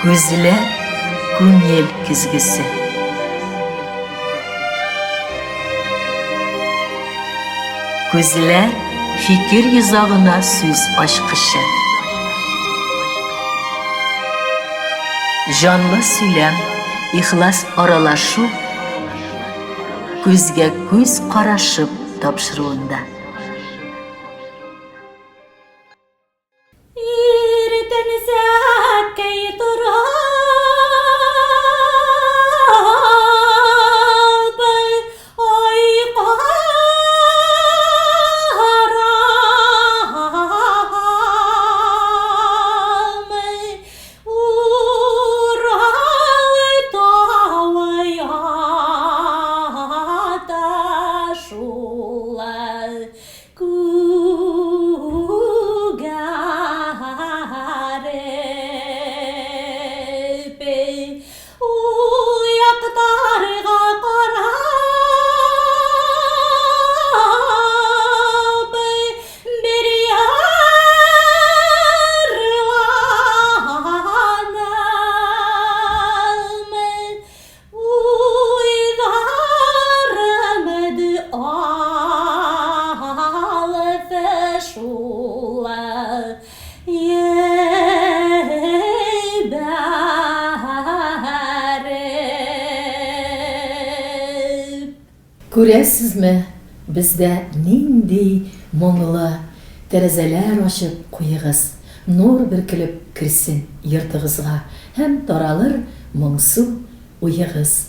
Күзләр күңел көзгесе. Күзләр фикер йозагына сүз ачкычы. Җанлы сөйләм, ихлас аралашу күзгә күз карашып тапшыруында. Иртәнсәкәй торабыз, ай карам, Урал тавы ята шулай. Күгәреп, ул яктарга карап, бер ярланам. Уйларым алды шул ебәреп. Күрәсезме, бездә нинди моңлы тәрәзәләр ачып куегыз, нур бөркелеп керсен йортыгызга һәм таралыр моңсу Уегыз.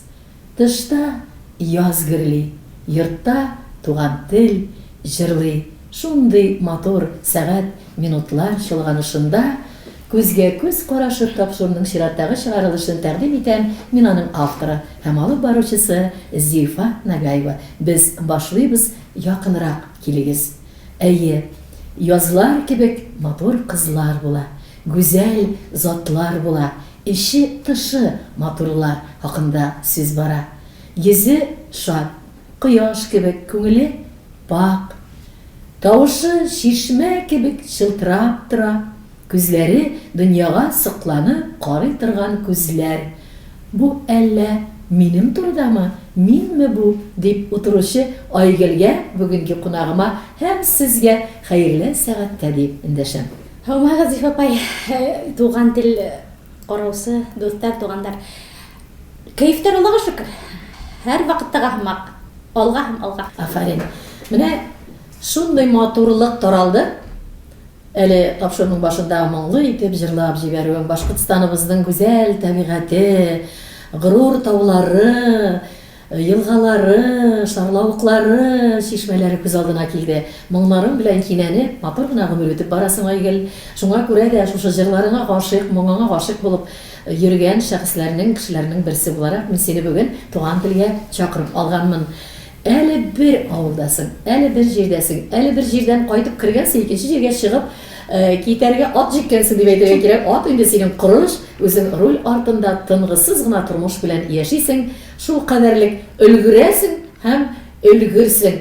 Тышта яз гөрли, йортта туган тел җырлый. Шундый матур сәгать, минутлар чолганышында Күзгә-күз карашып тапшыруның чираттагы чыгарылышын тәкъдим итәм, мин аның авторы һәм алып баручысы Зифа Нагаева. Без башлыйбыз, якынрак килегез. Әйе, язлар кебек матур кызлар була, гүзәл затлар була, Эче-тышы матурлар хакында сүз бара. Йөзе шат, кояш кебек, күңеле пакь. Тавышы чишмә кебек чылтырап тора. Күзләре дөньяга сокланып карый торган күзләр. Бу әллә минем турыдамы, минме бу, дип утыручы Айгөлгә, бүгенге кунагыма һәм сезгә хәерле сәгатьтә дип эндәшәм. Һаумы, Зифа апай, туган тел караучы дуслар, туганнар. Кәефтәр Аллага шөкер. Һәр вакыттагы һымак. Алга һәм алга. Афәрин. Менә шундый матурлык таралды. Әле тапшыруның башында моңлы итеп җырлап җибәрүең, Башкортстаныбызның гүзәл табигате, горур таулары, Елгалары, шарлавыклары, чишмәләре күз алдына килде. Моңнарың белән кинәнеп, матур гына гомер үтеп барасың, Айгөл. Шуңа күрә дә шушы җырларыңа гашыйк, моңыңа гашыйк булып йөргән шәхесләрнең, кешеләрнең берсе буларак, мин сине бүген Туган телгә чакырып алганмын. Әле бер авылдасың, әле бер җирдәсең, әле бер җирдән кайтып кергәнсең, икенче җиргә чыгып китәргә ат җиккәнсең дип әйтергә кирәк. Ат инде синең корыч, үзең руль артында тынгысыз гына тормыш белән яшисең. Шул кадәрлек өлгерәсең һәм өлгерсең.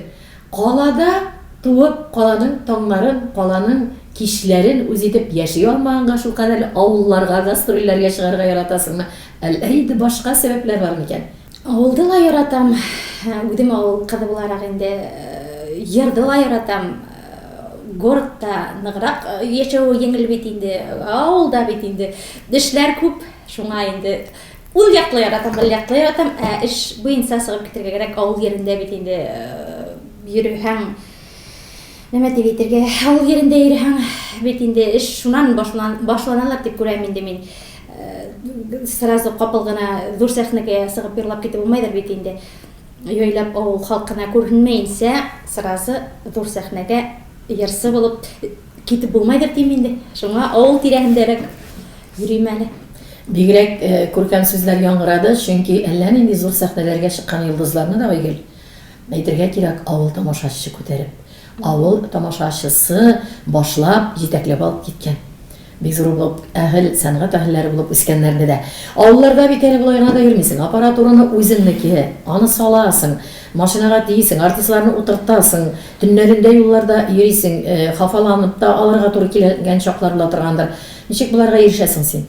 Калада туып, каланың таңнарын, каланың кичләрен үз итеп яши алмаганга шулкадәрле авылларга гастрольләргә чыгарга яратасыңмы, әллә инде башка сәбәпләр бар микән? Авылды ла яратам, үзем авыл кызы буларак инде, йырды ла яратам. Городта ныграк яшәве җиңел бит инде, авылда бит инде эшләр күп, шуңа инде Ул яклы яратам, был яклы яратам, ә эш буенча чыгып китергә кирәк, авыл ерендә бит инде йөрүһәң, нәмә дип әйтергә, авыл ерендә йөрүһәң бит инде эш шуннан башланалар дип күрәм инде мин. Сразу капыл гына зур сәхнәгә чыгып йырлап китеп булмайдыр бит инде. Яйлап авыл халкына күренмәенчә, сразу зур сәхнәгә йырчы булып китеп булмайдыр дим инде. Шуңа авыл тирәһендәрәк Йөрим әле. Бигрәк күркәм сүзләр яңгырады, чөнки әллә нинди зур сәхнәләргә чыккан йолдызларны да Айгөл, әйтергә кирәк, авыл тамашачысы күтәреп, авыл тамашачысы башлап, җитәкләп алып киткән. Бик зур булып, әһел, сәнгать әһелләре булып үскәннәрне дә. Авылларда бит әле болай гына да йөрмисең, аппаратураны үзеңнеке, аны саласың, машинага тиисең, артистларны утыртасың, төннәрендә юлларда йөрисең, хафаланып та алырга туры килгән чаклар була торгандыр. Ничек боларга ирешәсең син?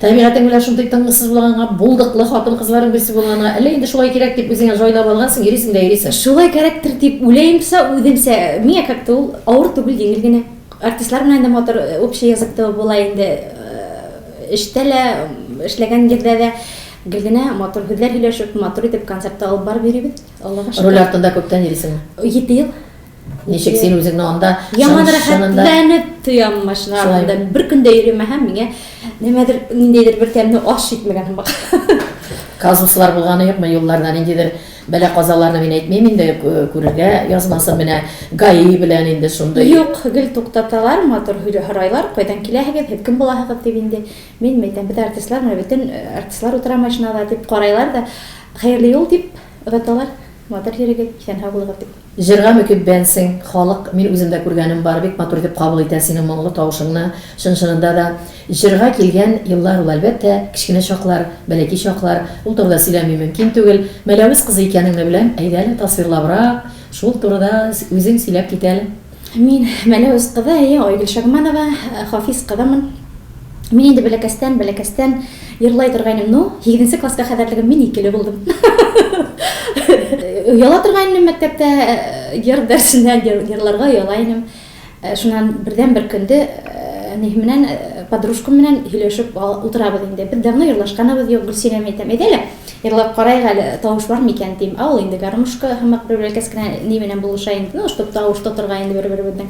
Табигатең белән шундый тынгысыз булганга, булдыклы хатын-кызларның берсе булганга, әллә инде шулай кирәк дип үзеңә җайлап алгансың, йөрисең дә йөрисең. Шулай кәрәктер дип уйлыймса, үземчә, миңа как-то ул авыр түгел, җиңел генә. Артистлар белән дә матур общий язык табып була инде. Эштә лә, эшләгән җирдә дә гел генә матур һүзләр һөйләшеп, матур итеп концертта алып барып йөрибез. Аллага шөкер. Руль артында күптән йөрисеңме? Җиде ел. Ничек син үзеңне анда Яман рәхәтләнеп тоям машина артында. Бер көн дә йөремәһәм, миңа нимәдер, ниндәйдер бер тәмле аш җитмәгән һымак. Казуслар булганы юкмы юлларда, ниндидер бәла-казаларны мин әйтмим инде, күрергә язмасын, менә ГАИ белән инде шундый. Юк, гел туктаталар, матур һорайлар, кайдан киләһегез, һез кем булаһыгыз дип инде. Мин әйтәм, без артистлар, менә бөтен артистлар утыра машинада дип карайлар да, хәерле юл дип озаталар, матур йөрегез, исән-һау булыгыз дип. Җырга мөкиббәнсең, халык, мин үзем дә күргәнем бар, бик матур итеп кабул итә синең моңлы тавышыңны. Чын-чынында да, җырга килгән еллар ул, әлбәттә, кечкенә чаклар, бәләкәй чаклар, ул турыда сөйләми мөмкин түгел. Мәләвез кызы икәнеңне беләм, әйдә әле, тасвирлабрак, шул турыда үзең сөйләп кит әле. Мин Мәләвез кызы, әйе, Айгөл Шагманова, Хафиз кызымын. Мин инде бәләкәстән, бәләкәстән йырлай торгайным. Ну, һигезенче класска хәзерлегем мин икеле булдым. Ояла торгайным мәктәптә, йыр дәресеннән йырларга ояла инем. Шуннан бердән-бер көндә ни менән подружкам менән һөйләшеп утырабыз инде. Без давно йырлашканыбыз юк, Гөлсинә әйтәм, әйдә әле, йырлап карыйк әле, тавыш бар микән дим. Ә ул инде гармушка һымак бер бәләкәс кенә ни менән булыша инде, ну, чтоб тавыш тотырга инде бер-беребезнең.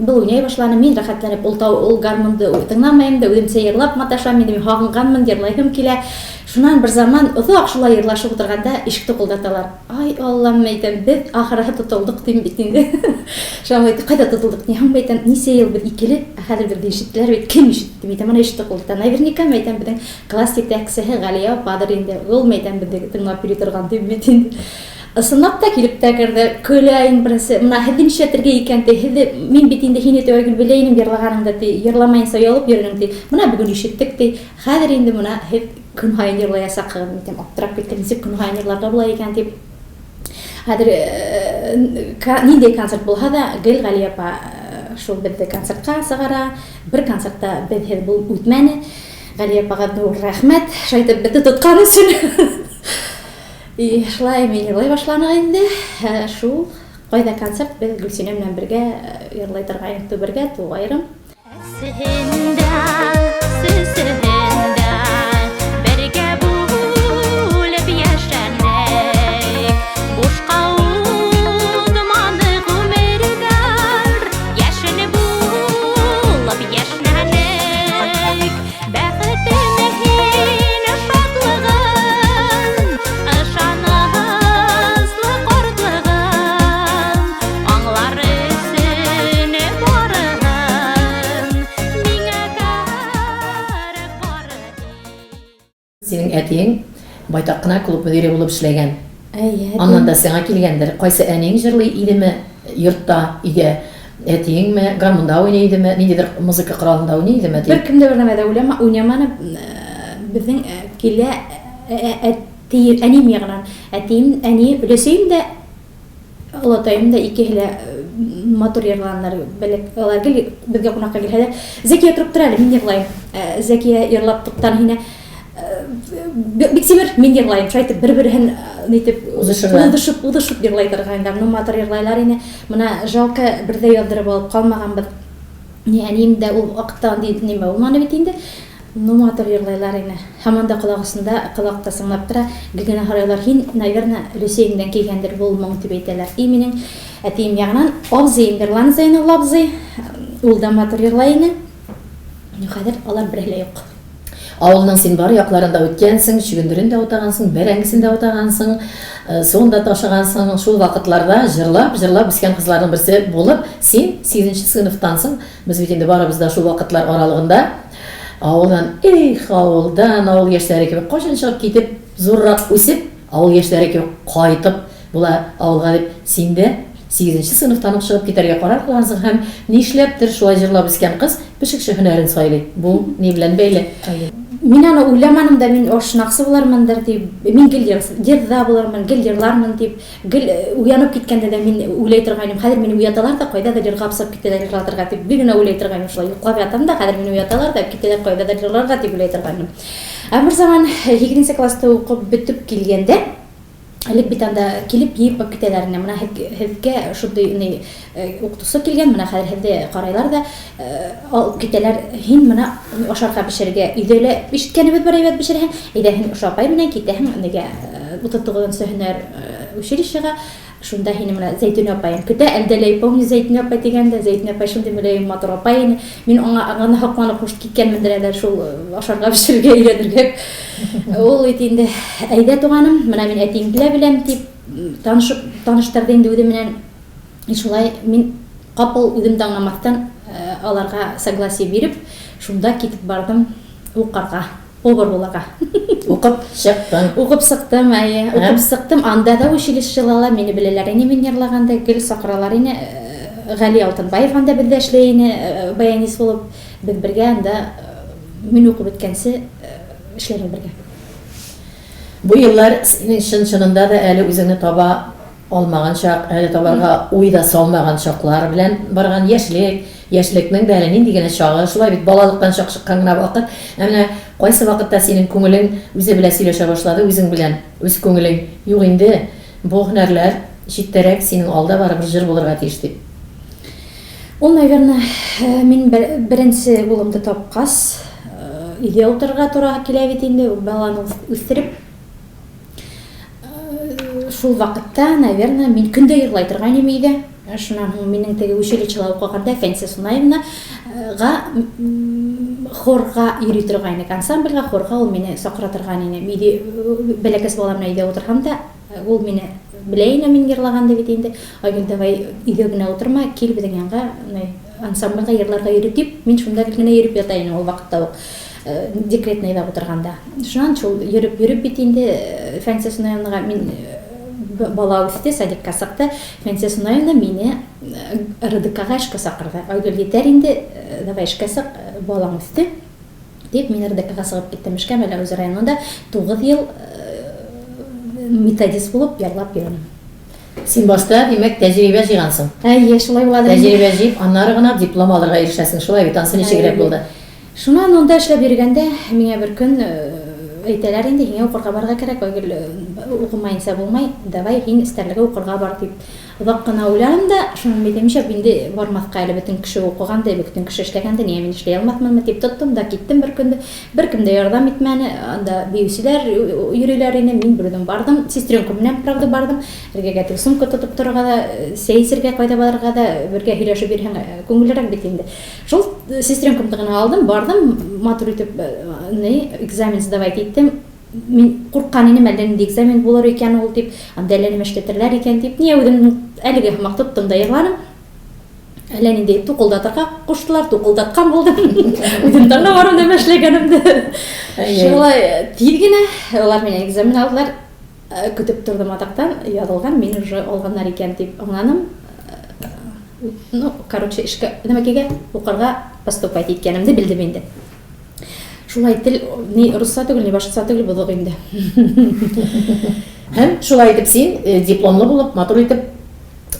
Был уйнай башланы, мин рәхәтләнеп ул тау, ул гармунды тыңламыйм да, үземчә йырлап маташам, инде мин һагынганмын, йырлайһым килә. Шуннан бер заман озак шулай йырлашып утырганда ишек тукылдаталар. Ай, Аллам, әйтәм, без ахыры тотылдык дим бит инде. Шулай әйтте, кайда тотылдык? Ни һәм әйтәм, ничә ел без икеле, ә хәзер безне ишеттеләр бит, кем ишетте? Әйтәм, ана ишек тукылдата. Наверняка, әйтәм, безнең класс җитәкчесе Галия ападыр инде. Ул, әйтәм, безне тыңлап йөри торган дим бит инде. Ысынлап та килеп тә керде. Көлә иң беренче. Менә һеҙҙе нишләтергә икән ти. Һеҙҙе мин бит инде һине ти Айгөл белә инем йырлаганыңды ти. Йырламаенса оялып йөрдең ти. Менә бүген ишеттек ти. Хәҙер инде менә һеҙ көн һайын йырлаясаҡһығыҙ. Мин әйтәм, аптырап киттем, нисек көн һайын йырларга була икән дип. Хәҙер ниндәй концерт булһа да, гел Галия апа шул беҙҙе концертҡа сығара. Бер концертта беҙһеҙ булып үтмәне. Галия апаға ҙур рәхмәт, шулай итеп беҙҙе тотҡан өсөн. И шулай мин йырлай башланык инде. Шул кайда концерт, без Гөлсинә белән бергә йырлай торган идек, бергә, ту аерым. Әсеһендә, сөсеһендә бергә булып яшәнек. Бушка узмады гомерләр, яшен булып яшьнәнек. Бәхетем һин, шатлыгым, ышаныслы картлыгым, аңлар өчен барыһын миңа кәрәк бары Синең әтиең байтак кына клуб мөдире булып эшләгән. Әйе, әтием. Аннан да сиңа килгәндер. Кайсы әниең җырлый идеме йортта, өйдә? Әтиеңме, гармунда уйный идеме, ниндидер музыка коралында уйный идеме әтиең? Беркем дә бернәмә дә уйнаманы. Безнең килә әти, әнием ягыннан. Әтием, әнием, өләсәем дә, олатаем да икеһе лә матур йырлаганнар. Алар гел безгә кунакка килһәләр, Зәкия торып тор әле, мин йырлайм. Зәкия йырлап туктан һине. Биктимер, мин йырлайм. Шулай итеп бер-берен нитеп узышырга. Узышып, узышып йырлай торганнар. Ну, матур йырлайлар ине. Менә жалко, бер дә яздырып алып калмаганбыз. Ни әнием дә ул вакытта андый нимә булмады бит инде. Ну, матур йырлайлар ине. Һаман да колак астында, колакта сыңлап тора. Гел генә һорайлар, һин, наверно, Люсиеңдән килгәндер бу моң дип әйтәләр. И минем әтием ягыннан абзыем йырланы, Зәйнулла абзый. Ул да матур йырлай ине. Ну, хәзер алар берәү лә юк. Авылның син бар якларын да үткәнсең, чөгендерен дә утагансың, бәрәңгесен дә утагансың, суын да ташыгансың. Шул вакытларда җырлап-җырлап үскән кызларның берсе булып, син сигезенче сыйныфтан соң, без бит инде барыбыз да шул вакытлар аралыгында авылдан, эх, авылдан, авыл яшьләре кебек кайчан чыгып китеп, зуррак үсеп, Авыл яшьләре кебек кайтып була авылга дип, син дә сигезенче сыйныфтан ук чыгып китәргә карар кылгансың һәм, нишләптер, шулай җырлап үскән кыз пешекче һөнәрен сайлый. Бу ни белән бәйле? Мин аны уйламадым да, мин ашнаксы булармындыр дип, мин гел җырда булырмын, гел җырлармын дип, гел уянып киткәндә дә мин уйлый торган идем. Хәзер мине уяталар да, кайдадыр җырга апсап китәләр җырлатырга дип, бик генә уйлый торган идем шулай. Йоклап ятам да, хәзер мине уяталар да, китәләр кайдадыр җырларга дип уйлый торган идем. Ә бер заман һигезенче класста укып бетеп килгәндә, Элек бит анда килеп йыеп алып китәләр ине. Менә һеҙгә шундый ни укытучы килгән, менә хәзер һеҙҙе карайлар да алып китәләр. Һин менә ашарга пешерергә өйдә лә ишеткәнебеҙ бар, әйбәт пешерәһең. Әйдә һин ошо апай менән китәһең нигә 39 нчы һөнәр училищега. Шунда һине менә Зәйтүнә апаең көтә. Әле дә ләй помню Зәйтүнә апай дигәндә, Зәйтүнә апай шундый мөлаем матур апай ине. Мин аңа гына һокланып кушып киткәнмендер әле шул ашарга пешерергә өйрәнергә. Ул бит инде, әйдә, туганым, менә мин әтиеңне дә беләм, дип танышып, таныштырды инде үзе белән. И шулай мин капыл үзем дә аңламастан аларга согласие биреп, шунда китеп бардым укырга, повар булырга. Укып чыктың. Укып чыктым, әйе, укып чыктым. Анда да училищелала мине беләләр ине мин җырлаганда, гел чакыралар ине. Гали Алтынбаев анда бездә эшли ине, баянист булып. Без бергә анда мин укып беткәнче эшләдек бергә. Бу еллар синең чын-чынында да әле үзеңне таба алмаган чак, әле табарга уй да салмаган чаклар белән барган яшьлек, яшьлекнең дә әле нинди генә чагы, шулай бит, балалыктан чак чыккан гына вакыт. Ә менә кайсы вакытта синең күңелең үзе белән сөйләшә башлады, үзең белән, үз күңелең, юк инде, бу һөнәрләр читтәрәк, синең алда барыбер җыр булырга тиеш дип. Ул, наверное, мин беренче улымды тапкас, өйдә утырырга тура килә бит инде, баланы үстереп. Шул вакытта, наверное, мин көндә йырлай торган идем өйдә. Шуннан һуң минем теге училищеда укыганда Фәнисә Сунаевнага хорга йөри торган идек. Ансамбльгә, хорга ул мине чакыра торган иде. Өйдә бәләкәс балам белән өйдә утырганда да, Ул мине белә ине мин йырлаганды бит инде. Айгөл, давай өйдә генә утырма, кил безнең янга, ансамбльгә йырларга йөри дип, мин шунда гел генә йөреп ята идем ул вакытта ук. Декретныйда утырганда. Шуннан шул йөреп-йөреп бит инде Фәнисә Сунаевнага мин бала үсте, садикка чыкты. Фәнисә Сунаевна мине РДКга эшкә чакырды. Айгөл, җитәр инде, давай эшкә чык, балаң үсте. Дип, мин РДКга чыгып киттем эшкә, Мәләвез районында 9 ел методист булып ярлап йөрдем. Син башта, димәк, тәҗрибә җыйгансың. Әйе, шулай була. Тәҗрибә җыеп, аннары гына диплом алырга ирешәсең, шулай бит? Ансы ничегрәк булды? Шуннан монда эшләп йөргәндә, миңа бер көн әйтәләр инде, һиңа укырга барырга кирәк, Айгөл, укымаенча булмай, давай һин Стәрлегә укырга бар, дип. Озак кына уйладым да, шуның бит нишләп инде бармаска әле, бөтен кеше укыган ди, бөтен кеше эшләгән ди, нигә мин эшли алмасмынмы дип тоттым да киттем бер көнне. Беркем дә ярдәм итмәне, анда биючеләр йөриләр иде, мин берүзем бардым, сестренкам белән, правда, бардым. Эргәгә теге сумка тотып торырга да, чәй эчәргә кайда барырга да, бергә һөйләшеп йөрһәң, күңеллерәк бит инде. Шул сестренкамны гына алдым, бардым, матур итеп ни, экзамен сдавать иттем. Мин курккан инем, әллә нинди экзамен булыр икән ул дип, анда әллә нәмә эшләтерләр икән дип. Нигә үзем әлеге һымак тоттым да егладым. Әллә нинди тукылдатырга куштылар, тукылдаткан булдым. Үзем дә аңламадым нәмә эшләгәнемне. Шулай тиз генә алар миннән экзамен алдылар. Көтеп тордым атактан, язылган, мин уже алганнар икән дип аңланым. Ну, короче, эшкә, нәмәкәгә укырга поступать иткәнемне белдем инде. Шулай тел ни русча түгел, ни башкача түгел бозык инде. Һәм шулай итеп син э, дипломлы булып, матур итеп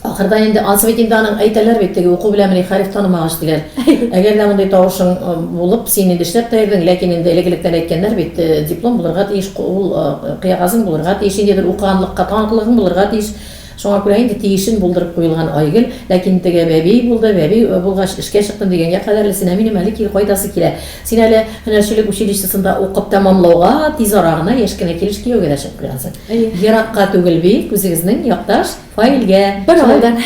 ахырда инде ансы бит инде аның әйтәләр бит теге уку белән мени хәреф танымагач диләр. Әгәр дә мондый тавышың э, булып, син инде эшләп тә йөрдең, ләкин инде элек-электән әйткәннәр бит, э, диплом булырга тиеш, ул кыягазың булырга тиеш, ниндидер укыганлыкка таныклыгың булырга тиеш. Шуңа күрә инде тиешен булдырып куелган Айгөл, ләкин теге бәби булды, бәби булгач эшкә чыктым дигәнгә кадәрлесенә минем әле кире кайтасы килә. Син әле һөнәрчелек училищесында укып тәмамлауга тиз ара гына яшь кенә килеш кияүгә дә чыгып куйгансың. Еракка түгел бит, үзегезнең якташ Фаилгә. Бер авылдан.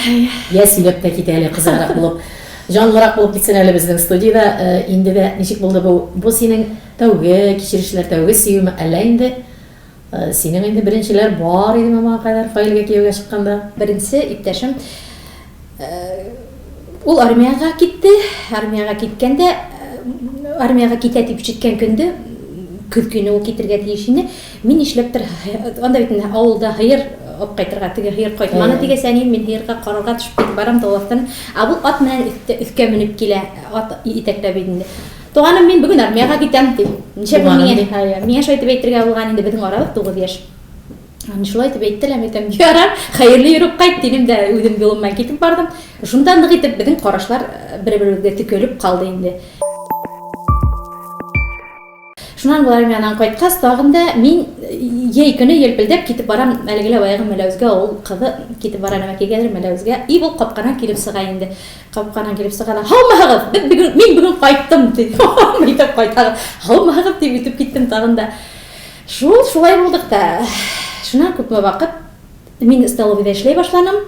Йә, сөйләп тә кит әле, кызыграк булып, җанлырак булып китсен әле безнең студиядә. Инде дә ничек булды бу? Бу синең тәүге кичерешләр, тәүге сөюме, әллә инде Синең инде беренчеләр бар идеме моңа кадәр Фаилгә кияүгә чыкканда? Беренче иптәшем ул армиягә китте. Армиягә киткәндә, армиягә китә дип ишеткән көндә, көз көне ул китергә тиеш иде. Мин нишләптер, анда бит инде авылда һыер алып кайтырга, теге һыер кайтмады дигәч, әнием, мин һыерга карарга төшеп китеп барам Тауластан. Ә бу ат белән өскә менеп килә, ат итәкләп инде. Туганым, мин бүген армиягә китәм, ди. Ничә бу миңа? Миңа шулай итеп әйтергә булган инде, безнең аралык 9 яшь. Аны шулай итеп әйтте лә, әйтәм, ярар, хәерле йөреп кайт, дидем дә, үзем юлымнан китеп бардым. Шунда нык итеп безнең карашлар бер-беребезгә төкәлеп калды инде. Шуннан болар армияннан кайткач, тагын да мин җәй көне елпелдәп китеп барам, әлеге лә баягы Мәләвезгә, авыл кызы китеп бара нәмәкәйгәдер Мәләвезгә. И бу капкадан килеп чыга инде. Капкадан килеп чыга да, һаумыһыгыз, без бүген, мин бүген кайттым, ди. Әйтәм, кайтагыз. Һаумыһыгыз дип үтеп киттем тагын да. Шул, шулай булдык та. Шуннан күпме вакыт мин столовыйда эшләй башланым.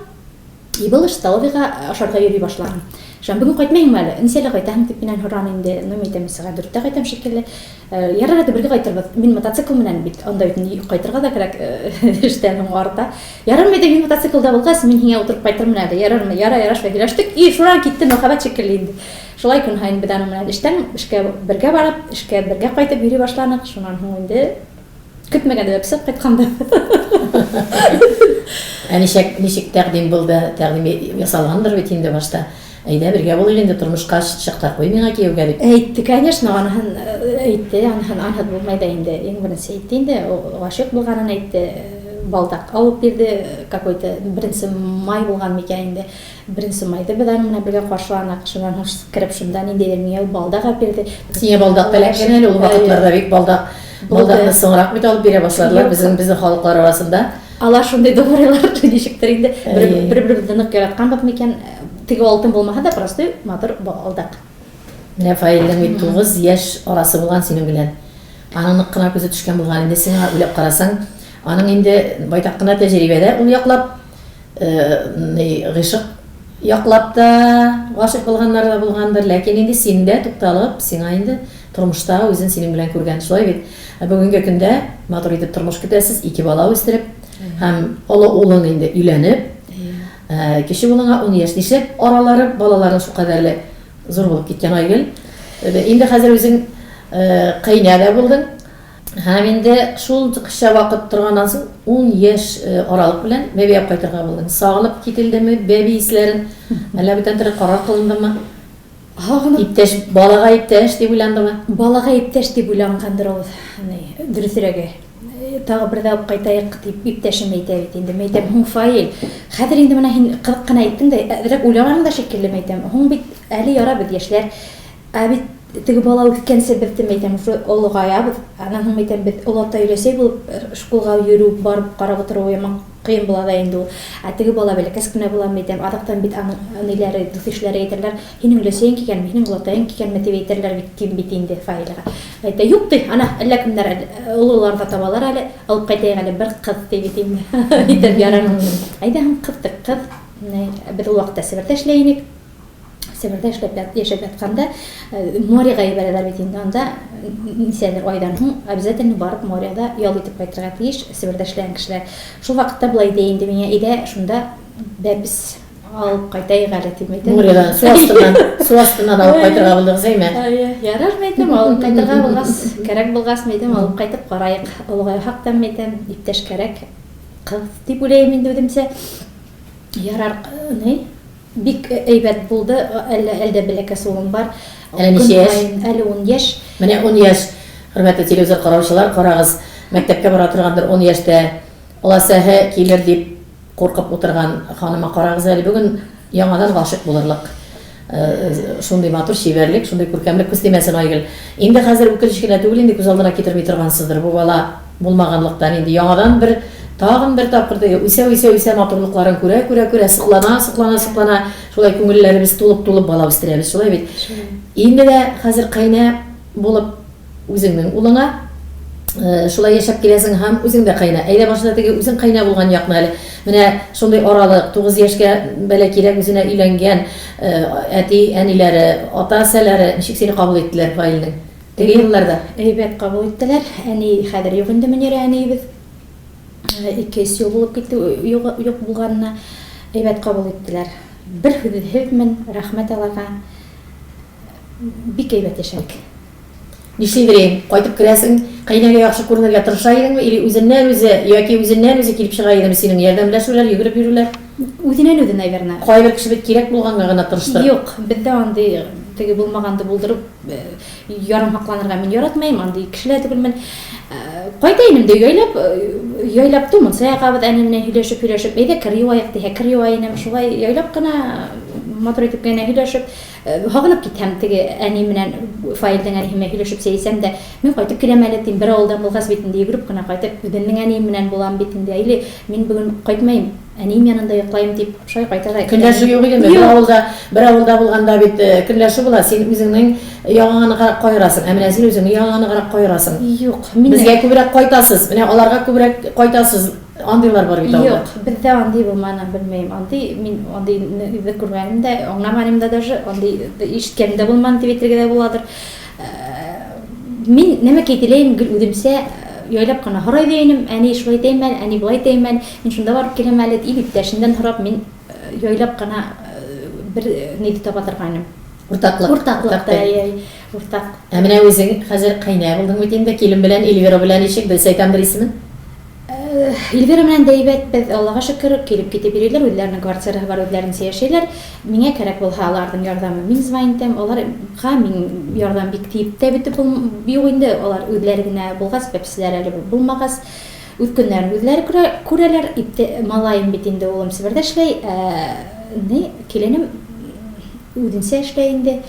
И был столовыйга ашарга йөри башладым. Шуннан бүген кайтмыйсыңмы әле? Ничәлә кайтасың дип миннән һоран инде. Ну, мин әйтәм, мин сәгать дүрттә кайтам шикелле. Ярар, әйдә бергә кайтырбыз. Мин мотоцикл менән бит, анда бит кайтырга да кирәк, эштән һуң арта. Ярармы, әйдә, мин мотоциклда булгач, мин һиңа утырып кайтырмын әле. Ярармы? Ярар, ярар, шулай сөйләштек. И шуннан китте мәхәббәт шикелле инде. Шулай көн һаен без аның белән эштән эшкә бергә барып, эшкә бергә кайтып йөри башланык. Шуннан һуң инде Көтмәгәндә бәпсәп кайтканда. Ә ничек, ничек тәкъдим булды? Тәкъдим ясалгандыр бит инде башта. Әйдә, бергә булыйк инде, тормышка чык та куй миңа кияүгә дип. Әйтте, конечно, аныһын әйтте, аныһын анһыз булмай да инде. Иң беренче әйтте инде, гашыйк булганын әйтте, балдак алып бирде, какой-то беренче май булган микән инде. Беренче майда без аның белән бергә каршыланык. Шуннан һуң кереп шунда ниндидер миңа ул балдак алып бирде. Сиңа балдак та эләккән әле, ул вакытларда бик балдак. Балдакны соңрак бит алып бирә башладылар безнең безнең халыклар арасында. Алар шундый добрыйлар, ничектер инде. Бер-беребезне нык яратканбыз микән? Теге алтын булмаса да, простой матур балдак. Менә Фаилнең бит 9 яшь арасы булган синең белән. Аның нык кына күзе төшкән булган инде сиңа, уйлап карасаң. Аның инде байтак кына тәҗрибәдә ул яклап. Ни, гыйшык яклап та гашыйк булганнар да булгандыр, ләкин инде синдә тукталып, сиңа инде тормышта үзен синең белән күргән, шулай бит? Ә бүгенге көндә матур итеп тормыш көтәсез, ике бала үстереп, һәм олы улың инде өйләнеп, кече улыңа ун яшь. Нишләп аралары балаларың шулкадәрле зур булып киткән, Айгөл? Инде хәзер үзең кыйнә дә булдың. Һәм инде шул кыча вакыт торганнан соң, ун яшь аралык белән бәби алып кайтырга булдың. Сагынып кителдеме бәби исләрен? Әллә бүтән төрле карар кылындымы? Сагынып. Иптәш, балага иптәш дип уйландымы? Балага иптәш дип уйлангандыр ул, ни, дөресрәге. Тагы бер дә алып кайтаек дип иптәшем әйтә бит инде. Мин әйтәм, һуң, Фаил, хәзер инде менә һин кызык кына әйттең дә, әзрәк уйлаганың да шикелле, мин әйтәм. Һуң бит әле ярар без яшьләр. Ә бит теге бала үскәнче без дим әйтәм, уже олыгаябыз. Аннан һуң әйтәм, без олы өләсәй булып школга йөрү, барып карап утыру яман кыен була да инде ул. Ә теге бала бәләкәс кенә була, әйтәм, азактан бит аның әниләре, дус-ишләре әйтерләр, һинең өләсәең килгәнме, һинең олатаең килгәнме дип әйтерләр бит, дим бит инде Фаилгә. Әйтә, юк ди, ана, әллә кемнәр әле, олылар да табалар әле, алып кайтаек әле бер кыз ди бит инде. Әйтәм, ярар. Әйдә, һуң кыз тек кыз. Без ул вакытта Себердә эшләй идек. Себердә эшләп яшәп ятканда моряга җибәрәләр бит инде. Анда ничәдер айдан һуң обязательно барып моряда ял итеп кайтырга тиеш Себердә эшләгән кешеләр. Шул вакытта болай ди инде миңа, әйдә шунда бәпес алып кайтаек әле дип әйтәм. Морядан, су астыннан, су астыннан алып кайтырга булдыгыз, әйме? Әйе, ярар, мәйтәм, алып кайтырга булгач, кәрәк булгач, мәйтәм, алып кайтып караек. Олыгайгак та, мәйтәм, иптәш кәрәк, кыз дип уйлыйм инде үземчә. Ярар, ни? Бик әйбәт булды, әле әле дә бәләкәс улым бар. Әле ничә яшь? Әле ун яшь. Менә ун яшь, хөрмәтле телевизор караучылар, карагыз, мәктәпкә бара торгандыр ун яшьтә, оласәһе килер дип куркып утырган ханыма карагыз әле, бүген яңадан гашыйк булырлык. Шундый матур чибәрлек, шундый күркәмлек, күз тимәсен, Айгөл. Инде хәзер үкенеч кенә түгел, инде күз алдына китерми торгансыздыр, бу бала булмаганлыктан инде яңадан бер, тагын бер тапкыр теге үсә-үсә-үсә матурлыкларын күрә-күрә-күрә, соклана, соклана, соклана, шулай күңелләребез тулып-тулып бала үстерәбез, шулай бит? Инде дә хәзер кайнә булып Үзеңнең улыңа шулай яшәп киләсең һәм үзең дә кайнә. Әйдә башында теге үзең кайнә булган якны әле. Менә шундый аралык, 9 яшькә бәләкирәк үзенә өйләнгән әти, әниләре, ата-әсәләре ничек сине кабул иттеләр Фаилнең? Теге елларда. Әйбәт кабул иттеләр. Әни хәзер юк инде, Мөнирә әниебез. 200 ел булып китте юк, юк булганына. Әйбәт кабул иттеләр. Бер сүзсезмен, рәхмәт аларга. Бик әйбәт яшәдек. Нишлидер идең? Кайтып керәсең, кәйнәгә яхшы күренергә тырыша идеңме или үзеннән-үзе яки үзеннән-үзе килеп чыга идеме синең ярдәмләшүләр, йөгереп йөрүләр? Үзеннән-үзе, наверное. Кайбер кеше бит кирәк булганга гына тырыштырып. Юк, бездә андый Теге булмаганды булдырып, ярым һакланырга мин яратмыйм, андый кешеләр түгелмен. Кайта инем дә яйлап, яйлап ту мунча ягабыз әни белән һөйләшеп, һөйләшеп, әйдә кер юаек диһә, кер юа инем. Шулай яйлап кына, матур итеп кенә һөйләшеп, һагынып китәм теге әни белән, Фаилнең әнисе белән һөйләшеп чәй эчәм дә, мин кайтып киләм әле дим, бер авылдан булгач бит инде йөгереп кенә кайтып, үземнең әнием белән булам бит инде, или мин бүген кайтмыйм, Әнием янында йоклаем дип, шулай кайта да. Көнләшү юк идеме? Бер авылда, бер авылда булганда бит көнләшү була. Син үзеңнең ягыңа ныграк каерасың. Ә менә син үзеңнең ягыңа ныграк каерасың. Юк, мин Безгә күбрәк кайтасыз. Менә аларга күбрәк кайтасыз. Андыйлар бар бит авылда. Юк, бездә андый булманы, белмим. Андый мин андыйны күрмәдем дә, аңламадым да даже, андый ишеткәнем дә булмады дип әйтергә дә буладыр. Мин нәмәкәй теләем, гел үземчә яйлап кына һорай да инем, әни шулай итәйме әле, әни болай итәйме әле, мин шунда барып киләм әле, дип иптәшемнән һорап, мин яйлап кына бер ни таба торган идем. Уртаклык. Уртаклык та, әй, уртак. Ә менә үзең хәзер кайнә булдың бит инде, килен белән, Эльвира белән ничек, дөрес әйтәмдер исемен? Эльвира белән дә әйбәт, без, Аллага шөкер, килеп китеп йөриләр, үзләренең квартирасы бар, үзләренчә яшиләр. Миңа кәрәк булһа, аларның ярдәме, мин звонить итәм, аларга мин ярдәм бик тиеп тә бетеп юк инде, алар үзләре генә булгач, бәбкәләре әле булмагач, үз көннәрен үзләре күрә, күрәләр. Ипте, малаем бит инде, улым Себердә эшләй, ә ни, киленем үзенчә эшләй инде.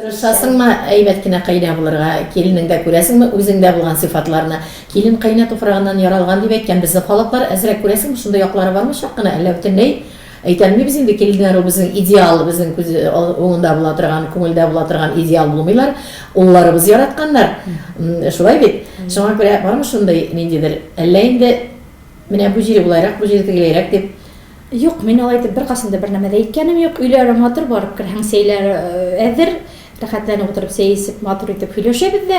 Тырышасыңмы әйбәт кенә кайнә булырга, киленеңдә күрәсеңме үзеңдә булган сыйфатларны? Килен кайнә туфрагыннан яралган дип әйткән безнең халыклар, әзрәк күрәсеңме, шундый яклары бармы чак кына, әллә бөтенләй әйтә алмыйбыз инде, киленнәр ул безнең идеал, безнең күз уңында була торган, күңелдә була торган идеал булмыйлар, улларыбыз яратканнар, шулай бит? Шуңа күрә бармы шундый ниндидер, әллә инде менә бу җире болайрак, бу җире тегеләйрәк дип? Юк, мин алай итеп беркайчан да бернәмә дә әйткәнем юк. Өйләре матур, барып керһәң, сәйләре әзер. Рәхәтләнеп утырып сәй эчеп, матур итеп һөйләшәбез дә.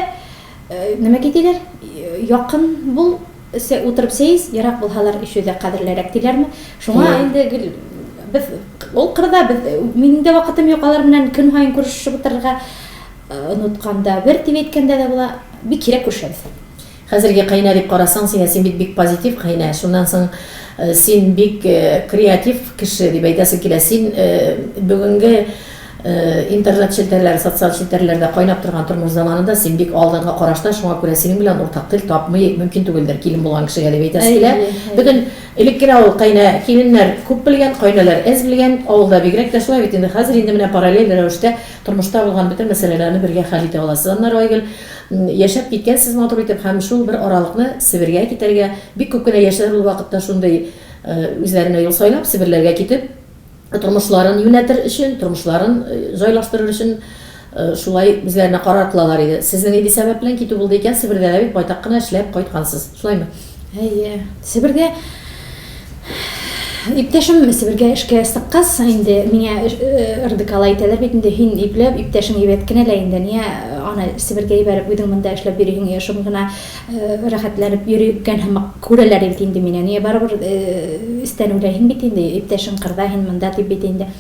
Нәмә диләр? Якын бул, утырып сәй эч, ерак булһалар, эчү дә кадерлерәк диләрме? Шуңа инде гел без ул кырда без минем дә вакытым юк алар белән көн һаен күрешеп утырырга. Онытканда бер дип әйткәндә дә була. Бик сирәк күрешәбез. Хәзерге кайнә дип карасаң, син, син бит бик позитив кайнә. Шуннан соң син бик креатив кеше дип әйтәсем килә. Син бүгенге интернет челтәрләре, социаль челтәрләрдә кайнап торган тормыш заманында син бик алдынгы карашта, шуңа күрә синең белән уртак тел тапмый мөмкин түгелдер, килен булган кешегә дип әйтәсе килә. Бөтен элек кенә ул кайнә киленнәр күп белгән, кайнәләр әз белгән, авылда бигрәк тә шулай бит инде. Хәзер инде менә параллель рәвештә тормышта булган бөтен мәсьәләләрне бергә хәл итә аласыз. Аннары Айгөл, Яшәп киткәнсез матур итеп һәм шул бер аралыкны Себергә китәргә, бик күп кенә яшьләр ул вакытта шундый үзләренә юл сайлап, Себерләргә китеп, тормышларын юнәтер өчен, тормышларын җайлаштырыр өчен шулай үзләренә карар кылалар иде. Сезнең нинди сәбәп белән китү булды икән? Себердә дә бит байтак кына эшләп кайткансыз, шулаймы? Әйе, Себергә Иптәшем Себергә эшкә сыккач, инде миңа РДКла әйтәләр бит инде, һин ипләп, иптәшең әйбәт кенә лә инде, ниә аны Себергә ибәреп, үзең монда эшләп йөрисең, я шым гына рәхәтләнеп йөргән һымак күрәләр бит инде мине, ниә барыбер истән үләһең бит инде, иптәшең кырда, һин монда дип бит инде.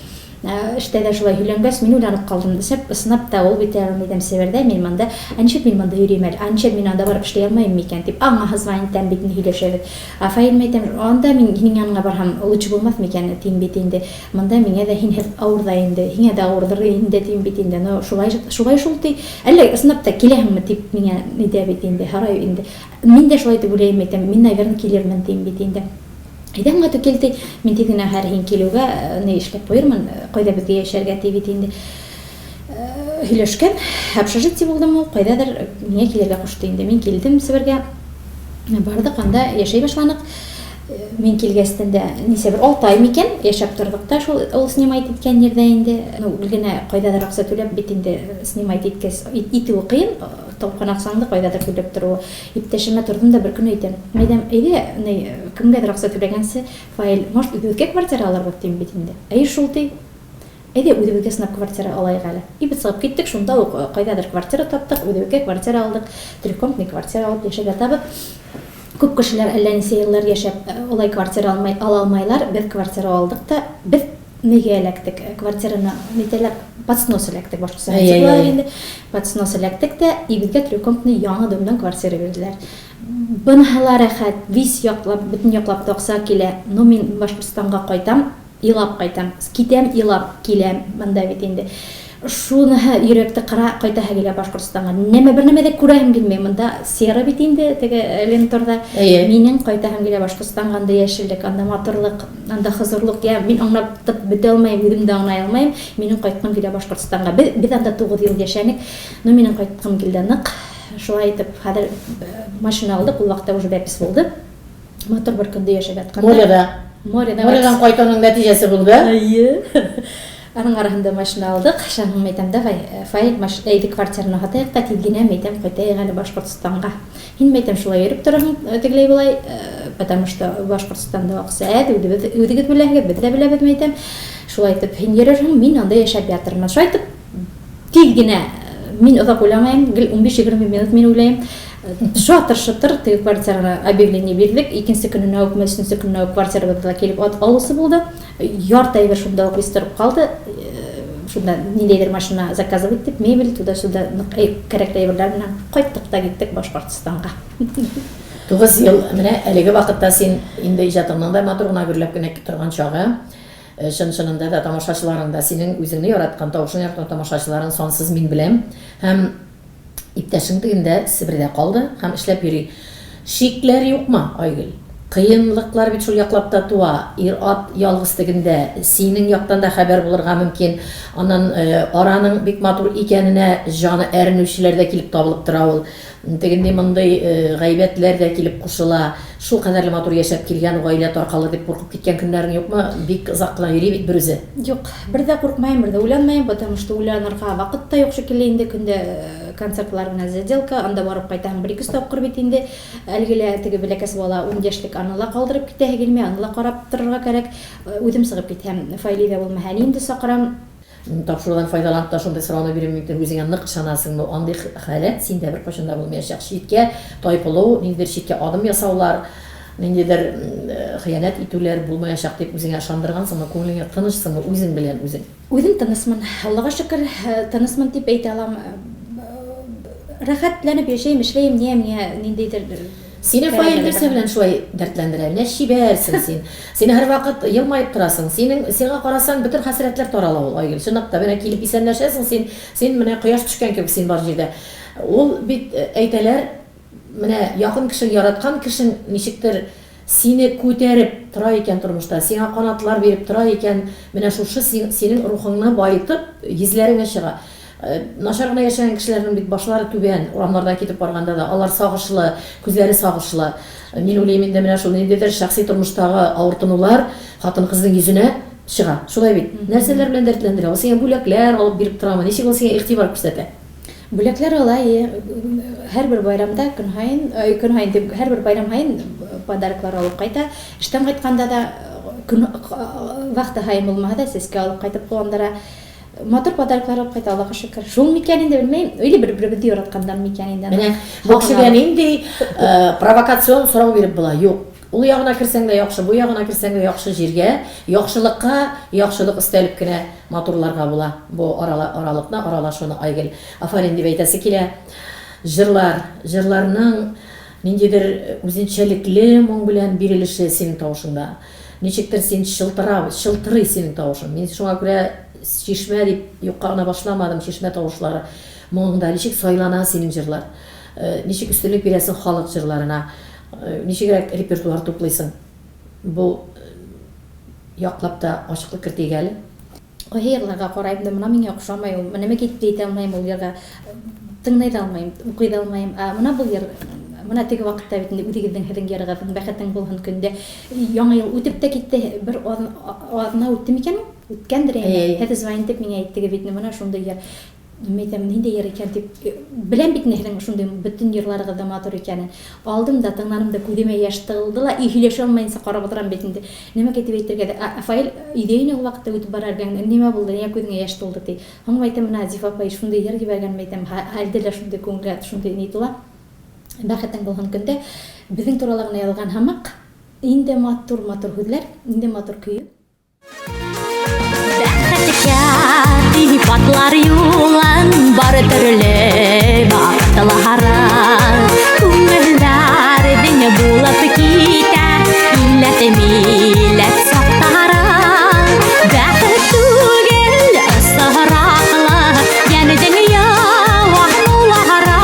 Эштә дә шулай һөйләнгәч, мин уйланып калдым. Дисәп, ысынап та, ул бит әле әйтәм, Себердә, мин монда. Ә ничек мин монда йөрим әле? Ә ничек мин анда барып эшли алмыйм микән? Дип, аңа звонить итәм бит инде, һөйләшәбез. Ә Фаилемә әйтәм, анда мин һинең яныңа барһам, лучше булмас микән, дим бит инде. Монда миңа да һинһез авыр да инде, һиңа дә авырдыр инде, дим бит инде. Но шулай, шулай шул, ди. Әллә ысынап та киләһеңме, дип миңа нидә бит инде, һорай инде. Мин дә шулай дип уйлыйм, әйтәм, мин, наверно, килермен, дим бит инде. Әйдә, аңа түгел, ди, мин тиз генә һәр һин килүгә ни эшләп куермын, кайда безгә яшәргә, ди бит инде. Һөйләшкән, общежитие булдымы ул, кайдадыр миңа килергә кушты инде. Мин килдем Себергә, бардык, анда яшәй башланык. Мин килгәчтен дә ничә бер 6 ай микән яшәп тордык та шул ул снимать иткән җирдә инде. Ну, гел генә кайдадыр акча түләп бит инде снимать иткәч, итүе кыен, тапкан акчаңны кайдадыр түләп торуы. Иптәшемә тордым да бер көн әйтәм, мәйдәм, әйдә, ни, кемгәдер акча түләгәнче, Фаил, может, үзебезгә квартира алырбыз, дим бит инде. Әйе шул, ди. Әйдә, үзебезгә сынап квартира алайык әле. И без чыгып киттек, шунда ук кайдадыр квартира таптык, үзебезгә квартира алдык, трехкомнатный квартира алып яшәп ятабыз. Күп кешеләр әллә ничә еллар яшәп, алай квартира алмай, ала алмайлар, без квартира алдык та, без нигә эләктек, квартираны нитәләр, под снос эләктек, башкача әйтсәк буладыр инде, под снос эләктек тә, и безгә трехкомнатный яңа домнан квартира бирделәр. Быныһы ла рәхәт, весь яклап, бөтен яклап та акча килә, но мин Башкортстанга кайтам, Елап кайтам. Китәм елап, киләм монда бит инде. Шуныһы йөрәкте кыра, кайтаһы килә Башкортстанга. Нәмә бер нәмә дә күрәһем килми. Монда сера бит инде теге Ленторда. Әйе. Минем кайтаһым килә Башкортстанга, анда яшеллек, анда матурлык, анда хозурлык. Я, мин аңлатып бетә алмыйм, үзем дә аңлый алмыйм. Минем кайткым килә Башкортстанга. Без, без анда 9 ел яшәнек. Но минем кайткым килде нык. Шулай итеп, хәзер машина алдык, ул вакытта уже бәпис булды. Матур бер көндә яшәп ятканда. Моряда. Моряда. Морядан кайтуның нәтиҗәсе булды. Әйе. Аның арасында машина алдык. Шаның әйтәм, давай, э, Фаил, маш, әйде квартираны һатайык та тиз генә әйтәм, кайтайык әле Башкортстанга. Һин әйтәм, шулай йөреп торасың, э, тегеләй болай, э, потому что Башкортстанда акча әз, үзебез үзегез беләһегез, без дә беләбез, әйтәм. Шулай итеп, һин йөрерсең, мин анда яшәп ятырмын. Шулай итеп, Тиз генә, мин озак уйламыйм, гел 15-20 минут мин уйлыйм. Шатыр-шытыр теге квартирага объявление бирдек. Икенче көненә үкме, өченче көненә үк квартирабызга килеп ат алучы булды. Ярты әйбер шунда ук торып калды. Шунда ниндәйдер машина заказывать итеп, мебель туда-сюда нык кәрәкле әйберләр белән кайттык та киттек Башкортстанга. 9 ел, менә әлеге вакытта син инде иҗатыңның да матур гына гөрләп кенә торган чагы. Чын-чынында да тамашачыларың да синең үзеңне яраткан, тавышыңны яраткан тамашачыларың сансыз мин беләм. Һәм иптәшең тегендә Себердә калды һәм эшләп йөри. Шикләр юкмы, Айгөл? Кыенлыклар бит шул яклап та туа. Ир-ат ялгыз тегендә, синең яктан да хәбәр булырга мөмкин. Аннан араның бик матур икәненә җаны әрнүчеләр дә килеп табылып тора ул. Тегенди-мондый гайбәтләр дә килеп кушыла. Шул кадәрле матур яшәп килгән гаилә таркалыр дип куркып киткән көннәрең юкмы? Бик озак кына йөри бит берүзе. Юк, бер дә куркмыйм, бер дә уйланмыйм, потому что уйланырга вакыт та юк шикелле инде, көндә концертлар менә заделка, анда барып кайтаһың бер-ике тапкыр бит инде. Әлеге лә теге бәләкәс бала, ун яшьлек, аны ла калдырып китәһе килми, аны ла карап торырга кәрәк. Үзем чыгып китәм, Фаиле дә булмаһа, әнием дә чакырам. Тапшырудан файдаланып та шундый сорауны бирүем мөмкин, үзеңә нык ышанасыңмы, андый халәт синдә беркайчан да булмаячак. Читкә тайпылу, ниндидер читкә адым ясаулар, ниндидер хыянәт итүләр булмаячак дип үзеңә ышандыргансыңмы, күңелеңә тынычсыңмы үзең белән үзең? Үзем тынычмын, Аллага шөкер, тынычмын дип әйтә алам. Рәхәтләнеп яшәем, эшләем, нигә миңа ниндидер Сине Фаил нәрсә белән шулай дәртләндерә? Менә чибәрсең син. Син һәрвакыт елмаеп торасың. Синең, сиңа карасаң, бөтен хәсрәтләр тарала ул, Айгөл. Чынлап та, менә килеп исәнләшәсең син, син менә кояш төшкән кебек син бар җирдә. Ул бит, әйтәләр, менә якын кешең, яраткан кешең ничектер сине күтәреп тора икән тормышта, сиңа канатлар биреп тора икән, менә шушы синең рухыңны баетып, йөзләреңә чыга. Начар гына яшәгән кешеләрнең бит башлары түбән, урамнардан китеп барганда да алар сагышлы, күзләре сагышлы. Мин уйлыйм инде, менә шул ниндидер шәхси тормыштагы авыртынулар хатын-кызның йөзенә чыга. Шулай бит? Нәрсәләр белән дәртләндерә? Ул сиңа бүләкләр алып биреп торамы? Ничек ул сиңа игътибар күрсәтә? Бүләкләр ала, ие. Һәрбер байрамда көн һаен, көн һаен дип, һәрбер байрам һаен подароклар алып кайта. Эштән кайтканда да көн вахта һаен булмаса да, сәскә алып кайтып куандыра. Матур подароклар алып кайта, Аллага шөкер. Шул микән инде, белмим. Или бер-беребезне яратканнан микән инде. Менә бу кешегә нинди провокацион сорау биреп була? Юк. Ул ягына керсәң дә яхшы, бу ягына керсәң дә яхшы җиргә, яхшылыкка яхшылык өстәлеп кенә матурларга була бу аралыкны, аралашуны, Айгөл. Афәрин дип әйтәсе килә. Җырлар, җырларның ниндидер үзенчәлекле моң белән бирелеше синең тавышыңда. Ничектер син чылтырау, чылтырый синең тавышың. Мин шуңа күрә чишмә дип юкка гына башламадым, чишмә тавышлары моңыңда. Ничек сайлана синең җырлар? Ничек өстенлек бирәсең халык җырларына? Ничегрәк репертуар туплыйсың? Бу яклап та ачыклык кертик әле. Кайсы җырларга карыйм да, мона миңа охшамый ул, менә мин әйтә алмыйм ул җырга, тыңлый да алмыйм, укый да алмыйм. Ә мона бу җыр, Менә теге вакытта бит инде үзегезнең һезнең йырыгызның Бәхетең булһын көндә Яңа ел үтеп тә китте, бер атна үтте микән ул? Үткәндер инде. Һез звонить итеп миңа әйттегез бит, менә шундый йыр. Мин әйтәм, нинди йыр икән дип, беләм бит инде һезнең шундый бөтен йырларыгыз да матур икәнен. Алдым да, тыңладым да, күземә яшь тыгылды ла, и һөйләшә алмаенча карап утырам бит инде. Нәмәкәй дип әйтергә дә, ә Фаил өйдә иде ул вакытта үтеп бара эргәңдә, нимә булды, нигә күзеңә яшь тулды, ди. Һуң, әйтәм, менә Зифа апай шундый йыр җибәргән, мин әйтәм, әлде дә шундый күңелгә шундый ни тула. Бәхетең булһын көндә. Безнең турала гына язылган һамак. Инде матур-матур һүзләр, инде матур көе. Бәхеткә дип атлар юлын бар төрле вакытлары. Күңелләрнең булып китә илләт милләт сактары. Бәхет түгел ысыраклы йәннең яванулары.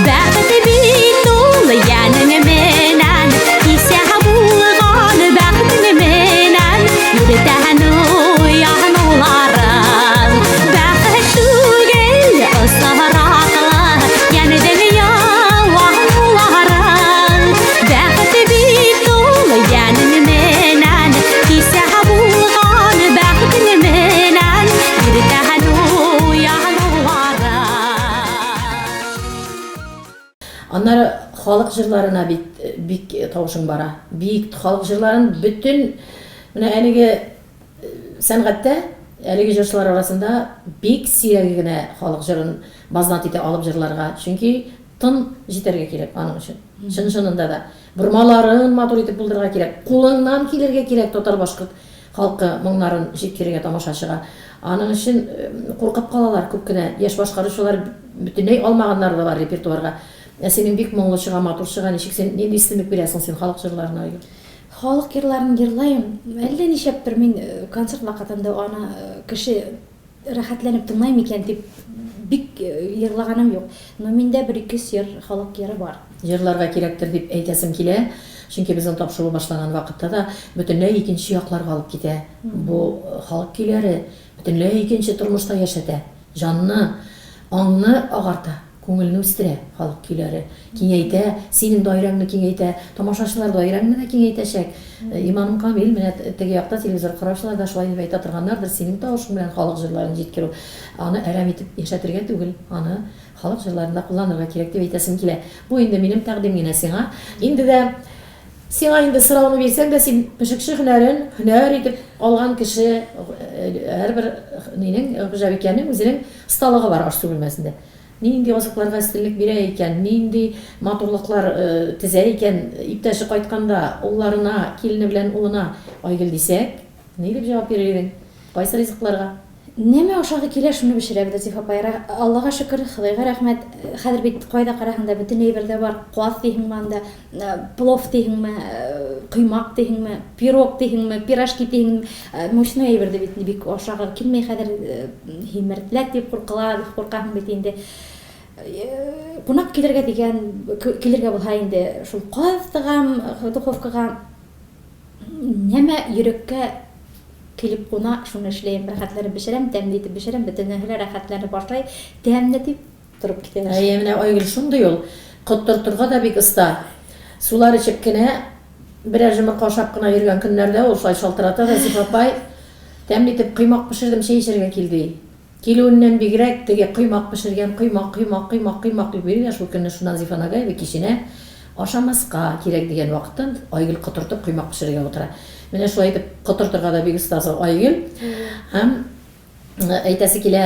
Бәхет бит ул йәнең менән исә булган бәхетең менән иртән уянуларың. Бәхет түгел ысыраклы йәннең явануларың. Бәхет бит ул йәнең менән исә булган бәхетең менән иртән уянуларың. Аннары халык җырларына бит бик тавышың бара. Бик халык җырларын бөтен менә әлеге сәнгатьтә, әлеге җырчылар арасында бик сирәге генә халык җырын базнат итә алып җырларга. Чөнки тын җитәргә кирәк аның өчен. Чын-чынында да. Бормаларын матур итеп булдырырга кирәк. Кулыңнан килергә кирәк татар-башкорт халкы моңнарын җиткерергә тамашачыга. Аның өчен куркып калалар күп кенә яшь башкаручылар, бөтенләй алмаганнары да бар репертуарга. Ә синең бик моңлы чыга, матур чыга, ничек син, нинди өстенлек бирәсең син халык җырларына, Айгөл? Халык җырларын җырлаем. Әллә нишләптер мин концерт вакытында аны кеше Рәхәтләнеп тыңлыйм икән дип бик ерлаганым юк. Но миндә бер-ике җыр, халык йыры бар. Җырларга кирәктер дип әйтәсем килә, чөнки безнең тапшыру башланган вакытта да бөтенләй икенче якларга алып китә. Бу халык көйләре бөтенләй икенче тормышта яшәтә, җанны, аңны агарта. Күңелне үстерә халык көйләре, киңәйтә, синең даирәңне киңәйтә, тамашачылар даирәңне дә киңәйтәчәк. Иманым камил, менә теге якта телевизор караучылар да шулай дип әйтә торганнардыр, синең тавышың белән халык җырларын җиткерү, аны әрәм итеп яшәтергә түгел, аны халык җырларында кулланырга кирәк дип әйтәсем килә. Бу инде минем тәкъдим генә сиңа. Инде дә сиңа инде сорауны бирсәң дә, син пешекче һөнәрен һөнәр итеп алган кеше, һәрбер нинең, хуҗабикәнең үзенең осталыгы бар аш-су бүлмәсендә. Нинди азыкларга өстенлек бирә икән, нинди матурлыклар тезә икән иптәше кайтканда, улларына, килене белән улына Айгөл дисәк, ни дип җавап бирер идең? Кайсы ризыкларга? Нәмә ашагы килә, шуны пешерәбез, Зифа апай. Аллага шөкер, Ходайга рәхмәт, хәзер бит кайда карасаң да бөтен әйбер дә бар. Каз дисеңме анда, плов дисеңме, коймак дисеңме, пирог дисеңме, пирожки дисеңме, мучной әйбер дә бит бик ашагы килми хәзер, һимертләк дип куркыла, куркасың бит инде. Кунак килергә дигән, килергә булһа инде, шул каз тыгам духовкага. Нәмә йөрәккә килеп куна, шуны эшләем, рәхәтләнеп пешерәм, тәмле итеп пешерәм, бөтенесе дә рәхәтләнеп ашай, тәмле дип торып китәләр. Әйе, менә Айгөл шундый ул, коттыртырга да бик оста. Сулар эчеп кенә, берәр җомырка ашап кына йөргән көннәрдә ул шулай шалтырата да, Зифа апай, тәмле итеп коймак пешердем, чәй эчәргә кил, ди. Килүеннән бигрәк, теге коймак пешергән, коймак, коймак, коймак, коймак дип йөри дә, шул көнне шуннан Зифа Нагаева киченә ашамаска кирәк дигән вакыттан Айгөл котыртып коймак пешерергә утыра. Менә шулай итеп котыртырга да бик оста Айгөл. Һәм әйтәсе килә,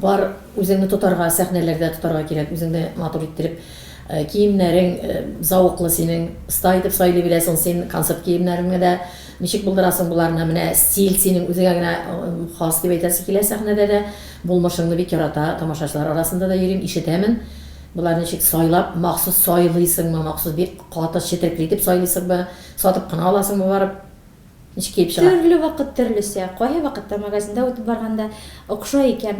бар үзеңне тотарга, сәхнәләрдә тотарга кирәк, үзеңне матур иттереп. Киемнәрең зәвыклы синең, оста итеп сайлый беләсең син концерт киемнәреңне дә. Ничек булдырасың боларны? Менә стиль синең үзеңә генә хас дип әйтәсе килә сәхнәдә дә. Булмышыңны бик ярата, тамашачылар арасында да йөрим, ишетәмен. Болар ничек сайлап, махсус сайлыйсыңмы, махсус бик каты четерекле итеп сайлыйсыңмы, сатып кына аласыңмы барып? Ничек килеп чыга? Төрле вакыт төрлесә. Кайсы вакытта магазинда үтеп барганда охшай икән,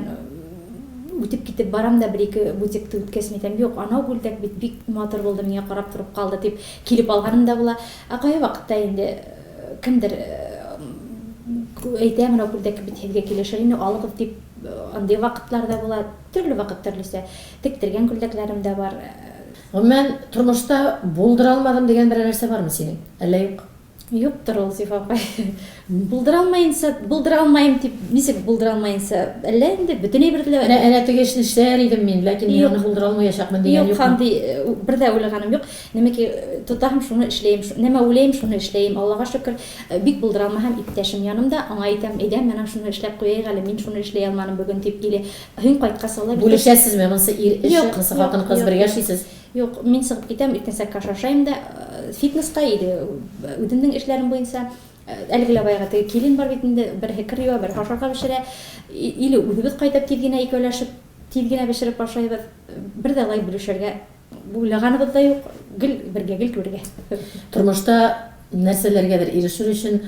үтеп китеп барам да бер-ике бутикты үткәч, мин әйтәм, юк, анау күлдәк бит бик матур булды, миңа карап торып калды дип килеп алганым да була. Ә кайсы вакытта инде кемдер әйтә, менә күлдәк бит һеҙгә килешер инде, алыгыз дип, андый вакытлар да була. Төрле вакыт төрлесә. Тектергән күлдәкләрем дә бар. Гомумән, тормышта булдыра алмадым дигән берәр нәрсә бармы синең? Әллә юк? Юктыр ул, Зифа апай. Булдыра алмаенча, булдыра алмаем дип, ничек булдыра алмаенча? Әллә инде бөтен әйберне дә. Әнә, әнә теге эшне эшләр идем мин, ләкин мин аны булдыра алмаячакмын дигән юкмы? Юк, андый бер дә уйлаганым юк. Нәмәки тотам, шуны эшләем, нәмә уйлыйм, шуны эшләем. Аллага шөкер, бик булдыра алмаһам, иптәшем янымда, аңа әйтәм, әйдә, менә шуны эшләп куяйык әле, мин шуны эшли алмадым бүген дип, или һин кайткач алай бит. Бүлешәсезме? Монысы ир эше, монысы хатын-кыз, бергә эшлисез? Юк, мин чыгып китәм, иртәнчәк каша ашайм да, фитнеска или үземнең эшләрем буенча. Әлеге лә баягы теге килен бар бит инде, берһе кер юа, берһе ашарга пешерә. Или үзебез кайтып тиз генә икәүләшеп, тиз генә пешереп ашайбыз. Бер дә алай бүлешергә уйлаганыбыз да юк, гел бергә, гел бергә. Тормышта нәрсәләргәдер ирешер өчен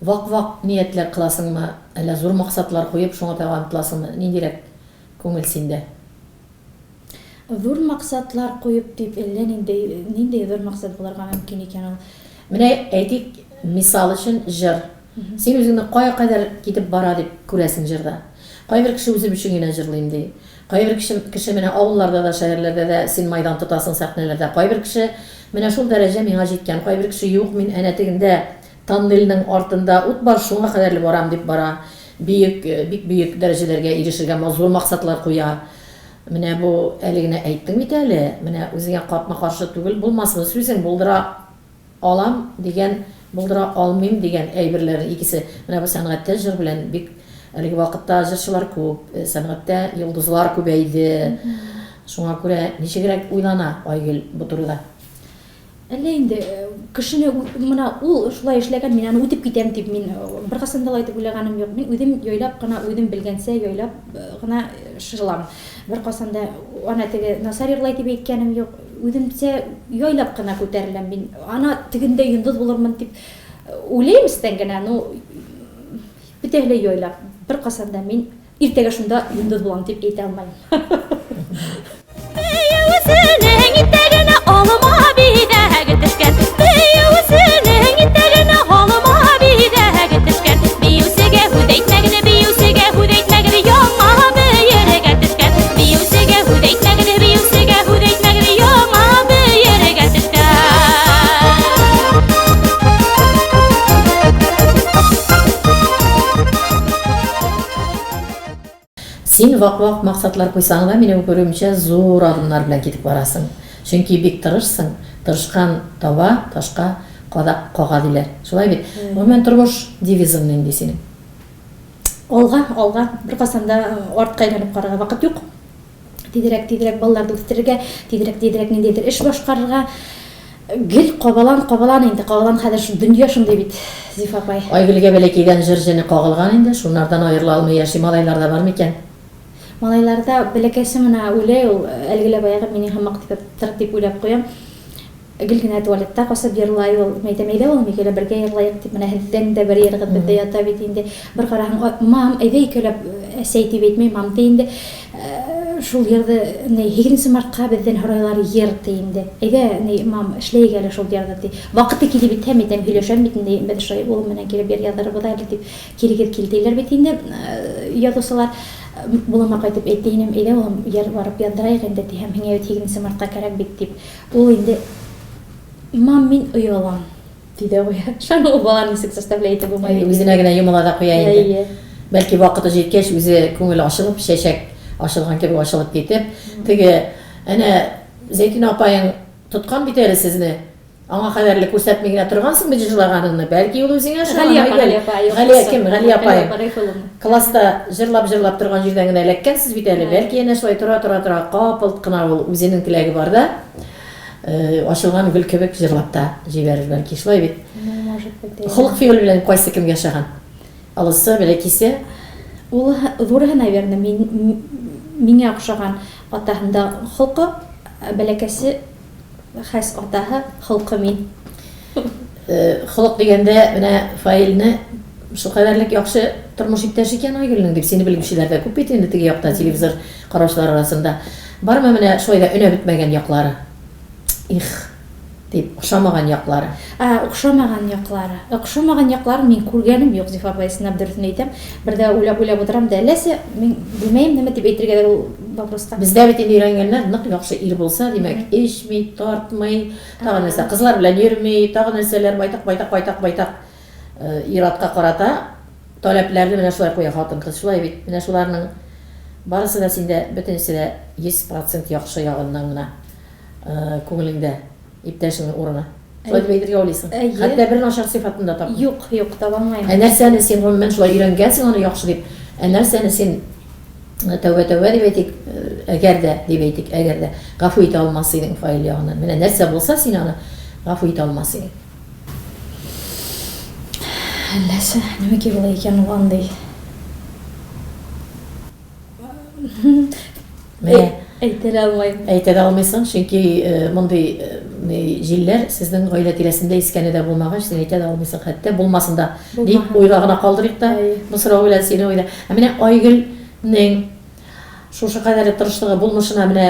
вак-вак ниятләр кыласыңмы, әллә зур максатлар куеп, шуңа таба омтыласыңмы? Ниндирәк күңел синдә? Зур максатлар куеп дип, әллә нинди, нинди зур максат булырга мөмкин икән ул? Менә, әйтик, мисал өчен, җыр. Син үзеңне кая кадәр китеп бара дип күрәсең җырда? Кайбер кеше үзем өчен генә җырлыйм ди. Кайбер кеше, кеше менә авылларда да, шәһәрләрдә дә син майдан тотасың сәхнәләрдә. Кайбер кеше, менә шул дәрәҗә миңа җиткән. Кайбер кеше, юк, мин әнә тегендә тоннельнең артында ут бар, шуңа кадәрле барам дип бара. Бөек, бик бөек дәрәҗәләргә ирешергә зур максатлар куя. Менә бу әле генә әйттең бит әле, менә үзеңә капма-каршы түгел булмасмы сүзең, булдыра алам дигән, булдыра алмыйм дигән әйберләрнең икесе. Менә бу сәнгатьтә җыр белән бик әлеге вакытта җырчылар күп, сәнгатьтә йолдызлар күбәйде. Шуңа күрә ничегрәк уйлана Айгөл бу турыда? Әллә инде кешене менә ул шулай эшләгән, мин аны үтеп китәм дип мин беркайчан да алай итеп уйлаганым юк. Мин үзем яйлап кына, үзем белгәнчә яйлап гына шыжылам. Беркайчан да ана теге начар йырлай дип әйткәнем юк. Үземчә яйлап кына күтәреләм мин. Ана тегендә йолдыз булырмын дип уйлыйм эчтән генә, ну бөтенләй яйлап. Беркайчан да мин Иртәгә шунда йолдыз булам дип әйтә алмыйм. Бөюсенең итәгенә алма бизәге төшкән. Бөюсенең итәгенә алма бизәге төшкән. Биюсегә һүд әйтмәгез, биюсегә һүд әйтмәгез, яңа бөергә төшкән. Биюсегә һүд әйтмәгез, биюсегә һүд әйтмәгез, яңа бөергә төшкән. Син вак-вак максатлар куйсаң да, минем күрүемчә, зур адымнар белән китеп барасың. Чөнки бик тырышсың, тырышкан таба, ташка кадак кага диләр. Шулай бит? Гомумән, тормыш девизың нинди синең? Алга, алга, беркайчан да артка әйләнеп карарга вакыт юк. Тизрәк, тизрәк балаларны үстерергә, тизрәк, тизрәк ниндидер эш башкарырга. Гел кабалан, кабалан инде, кабалан хәзер шул дөнья шундый бит, Зифа апай. Айгөлгә бәләкәйдән җыр җене кагылган инде, шуннардан аерыла алмый яши. Малайларда бар микән? Малайларда бәләкәсе менә уйлый ул, әлеге лә баягы мине һамак тип дип уйлап куям. Гел генә туалетта касып йырлай ул. Мин әйтәм, әйдә улым, икәүләп бергә йырлаек дип, менә һездән дә бер йырыгыз бездә ята бит инде. Бер караһаң, мам, әйдә икәүләп, әсәй дип әйтми, мам ди инде. Шул йырды, ни, һигезенче мартка бездән һорайлар йыр, ди инде. Әйдә, ни, мам, эшләйек әле шул йырды, ди. Вакыты килеп бит, һәм әйтәм, һөйләшәм бит инде, без шулай улым белән килеп йыр яздырырбыз әле, дип, килегез, кил, диләр бит инде, язучылар. Улыма кайтып әйтте инем, әйдә, улым, йыр барып яздыраек инде, ди, һәм һиңә бит һигезенче мартка кәрәк бит, дип. Ул инде, Мам, мин оялам, ди дә куя. Шаны ул баланы ничек заставлять итеп булмый бит. Үзенә генә йомыла да куя инде. Әйе. Бәлки вакыты җиткәч, үзе күңеле ачылып, чәчәк ачылган кебек ачылып китеп, теге, әнә, Зәйтүнә апаең тоткан бит әле сезне. Аңа кадәрле күрсәтми генә торгансың бит җырлаганыңны. Бәлки ул үзеңә ошаган. Галия апа, Галия апа, юк, Галия кем? Галия апай. Класста җырлап-җырлап торган җирдән генә эләккәнсез бит әле. Бәлки әнә шулай тора-тора-тора капылт кына ул үзенең теләге барда ачылган гөл кебек җырлап та җибәрер бәлки. Шулай бит? Ну, может быть. Холык-фигыль белән кайсы кемгә ошаган? Олысы, бәләкисе? Ул зуры, наверное, мин миңа охшаган атаһында холкы, бәләкәсе Хәс атаһы, холкы мин. Холык дигәндә, менә Фаилне шулкадәрлек яхшы тормыш иптәше икән Айгөлнең дип сине белүчеләр дә күп бит инде теге якта телевизор караучылар арасында. Бармы менә шулай да өнәп бетмәгән яклары? Их. Дип, охшамаган яклары. Ә, охшамаган яклары. Охшамаган якларын мин күргәнем юк, Зифа апай, сынап дөресен әйтәм. Бер дә уйлап-уйлап утырам да, әлләсе, мин белмәем, нәмә дип әйтергә дә ул вопроска. Бездә бит инде өйрәнгәннәр, нык яхшы ир булса, димәк, эчми, тартмый, тагын нәрсә, кызлар белән йөрми, тагын нәрсәләр, байтак, байтак, байтак, байтак ир-атка карата таләпләрне менә шулай куя хатын-кыз. Шулай бит, менә шуларның барысы да синдә, бөтенесе дә 100% яхшы ягыннан гына. Күңелеңдә иптәшеңнең урыны. Шулай дип әйтергә уйлыйсың. Әйе. Хәтта бер начар сыйфатын да тапмый. Юк, юк, таба алмыйм. Ә нәрсәне син гомумән шулай өйрәнгәнсең аны яхшы дип? Ә нәрсәне син тәүбә-тәүбә дип әйтик, әгәр дә дип әйтик, әгәр дә гафу итә алмас идең Фаил ягыннан. Менә нәрсә булса син аны гафу итә алмас идең. Әлләсе, нәмәкәй була икән ул андый? Менә әйтә дә алмыйм. Әйтә дә алмыйсың, чөнки мондый җилләр сезнең гаилә тирәсендә искәне дә булмагач, син әйтә дә алмыйсың, хәтта булмасын да дип уйга гына калдырыйк та, бу сорау белән сине уйда. Ә менә Айгөлнең шушы кадәрле тырышлыгы булмышына менә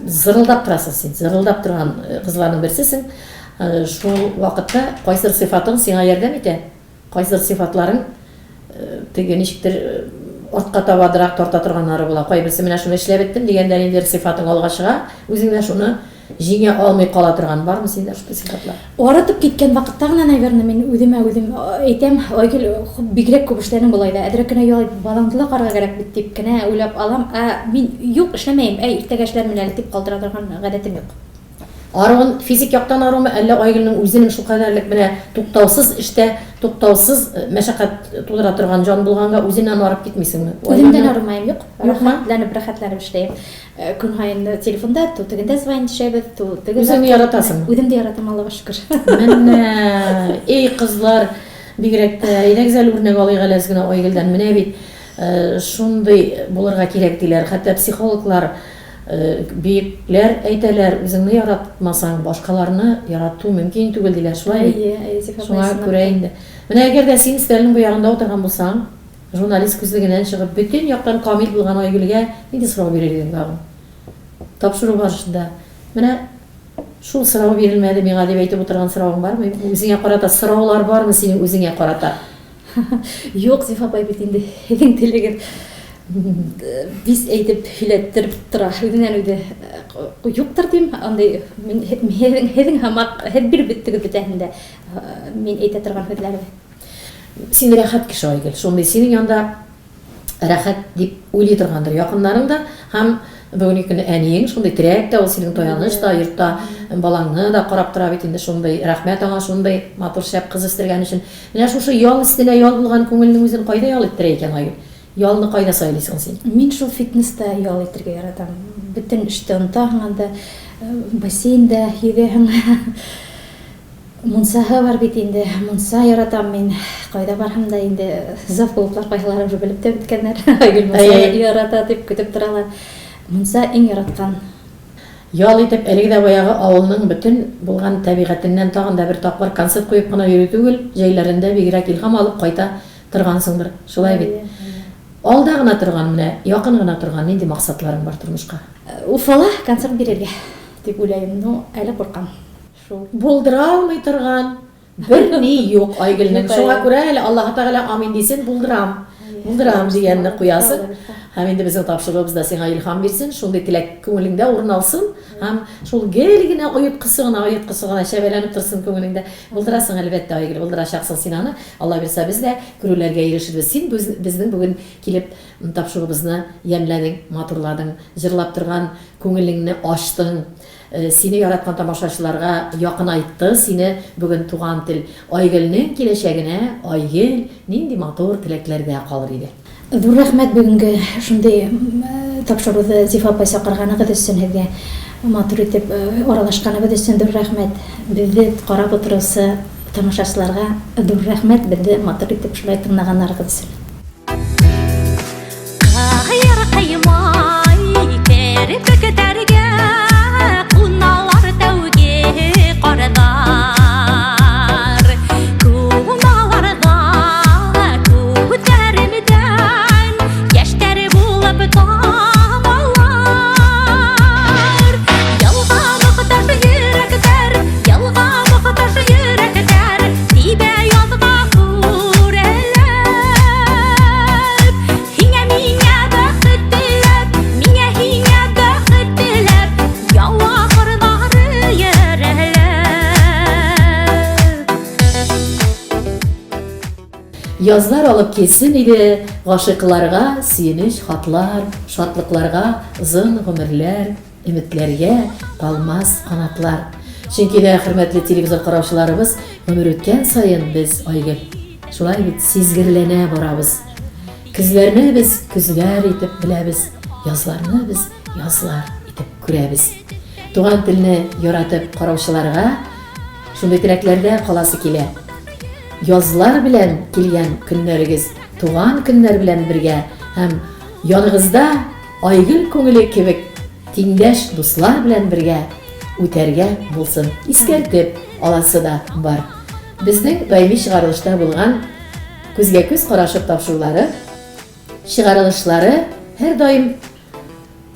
зырылдап торасың син, зырылдап торган кызларның берсесең. Шул вакытта кайсыдыр сыйфатың сиңа ярдәм итә? Кайсыдыр сыйфатларың теге ничектер артка табадырак тарта торганнары була. Кайберсе менә шуны эшләп беттем дигәндә ниндидер сыйфатың алга чыга, үзең дә шуны җиңә алмый кала торган. Бармы синдә шундый сыйфатлар? Арытып киткән вакытта гына, наверное, мин үземә үзем әйтәм, Айгөл, бигрәк күп эшләдең болай да, әзрәк кенә ял ит, балаңны да карарга кирәк бит, дип кенә уйлап алам. Ә мин юк, эшләмәем, әй, иртәгә эшләрмен әле, дип калдыра торган гадәтем юк. Аруын, физик яктан арумы, әллә Айгөлнең үзенең шулкадәрлек менә туктаусыз эштә, туктаусыз мәшәкать тудыра торган җан булганга үзеннән арып китмисеңме? Үземнән арымаем, юк. Юкмы? Рәхәтләнеп, рәхәтләнеп эшләем. Көн һаен телефонда, ту тегендә звонить итәбез, ту теге. Үзеңне яратасыңмы? Үзем дә яратам, Аллага шөкер. Менә, эй, кызлар, бигрәк тә, әйдәгез әле үрнәк алыйк әле әз генә Айгөлдән. Менә бит шундый булырга кирәк диләр. Хәтта психологлар Бөекләр әйтәләр, үзеңне яратмасаң, башкаларны ярату мөмкин түгел, диләр. Шулай бит? Әйе, әйе, Зифа апай, Шуңа чынлап күрә та. инде. Менә әгәр дә син өстәлнең бу ягында утырган булсаң, журналист күзлегеннән чыгып, бөтен яктан камил булган Айгөлгә нинди сорау бирер идең тагын? Тапшыру барышында. Менә шул сорау бирелмәде миңа дип әйтеп утырган соравың бармы? Үзеңә карата сораулар бармы синең үзеңә карата? Юк, Зифа апай бит инде һеҙҙең телегеҙ бис әйтеп һөйләттереп тора. Үҙенән үҙе юҡтыр тим, андай мин һеҙҙең һеҙҙең һымаҡ, һеҙ биреп бөттөгөҙ бөтәһен дә мин әйтә торған һүҙләрҙе. Син рәхәт кеше, Айгөл. Шундый синең янда рәхәт дип уйлый торгандыр якыннарың да һәм бүгенге көндә әниең шундый терәк тә ул, синең таяныч та, йортта балаңны да карап тора бит инде шундый, рәхмәт аңа шундый матур шәп кыз үстергән өчен. Менә шушы ял өстенә ял булган күңелнең үзен кайда ял иттерә икән Айгөл? Ялны кайда сайлыйсың син? Мин шул фитнеста ял итергә яратам. Бөтен эште онытаһың анда, бассейнда йөзәһең. Мунчаһы бар бит инде, мунча яратам мин. Кайда барһам да инде завклублар кайсылары уже белеп тә беткәннәр. Айгөл мунча ярата дип көтеп торалар. Мунча иң яраткан. Ял итеп, әлеге дә баягы авылның бөтен булган табигатеннән тагын да бер тапкыр концерт куеп кына йөрү түгел, җәйләрендә бигрәк илһам алып кайта торгансыңдыр, шулай бит? Алда гына торган, менә якын гына торган нинди максатларың бар тормышка? Уфала концерт бирергә дип уйлыйм, но әле куркам. Шул. Булдыра алмый торган берни юк Айгөлнең. Шуңа күрә әле Аллаһы Тәгалә амин дисен, булдырам. Булдырам дигәнне куясың. Һәм инде безнең тапшыруыбыз да сиңа илһам бирсен, шундый теләк күңелеңдә урын алсын һәм шул гел генә оеткысы гына, оеткысы гына чәбәләнеп торсын күңелеңдә. Булдырасың, әлбәттә, Айгөл, булдырачаксың син аны. Алла бирса, без дә күрүләргә ирешербез. Син безнең бүген килеп тапшыруыбызны ямьләдең, матурладың, җырлап торган күңелеңне ачтың. Сине яраткан тамашачыларга якынайтты сине бүген Туган тел. Айгөлнең киләчәгенә Айгел нинди матур теләкләрдә калыр иде. Зур рәхмәт бүгенге шундый тапшыруды Зифа апай чакырганыгыз өчен һеҙгә. Матур итеп аралашканыбыз өчен ҙур рәхмәт. Беҙҙе ҡарап утырыусы тамашасыларга ҙур рәхмәт беҙҙе матур итеп шулай тыңлағандарығыҙ өсөн. Кыйыр кыймай керпекләргә куналар тәүге карлар. Куналар да күзләремдән яшьтәр булып тамалар. Елга мохтаж йөрәкләр, елга. Язлар алып килсен иде гашыйкларга сөенеч хатлар, шатлыкларга озын гомерләр, өметләргә талмас канатлар. Чөнки дә, хөрмәтле телевизор караучыларыбыз, гомер үткән саен без, Айгөл, шулай бит, сизгерләнә барабыз. Көзләрне без көзләр итеп беләбез, язларны без язлар итеп күрәбез. Туган телне яратып караучыларга шундый теләкләрдә каласы килә. Язлар белән килгән көннәрегез туган көннәр белән бергә һәм яныгызда Айгөл күңеле кебек тиңдәш дуслар белән бергә үтәргә булсын. Искәртеп аласы да бар. Безнең даими чыгарылышта булган Күзгә-күз карашып тапшырулары, чыгарылышлары һәрдаим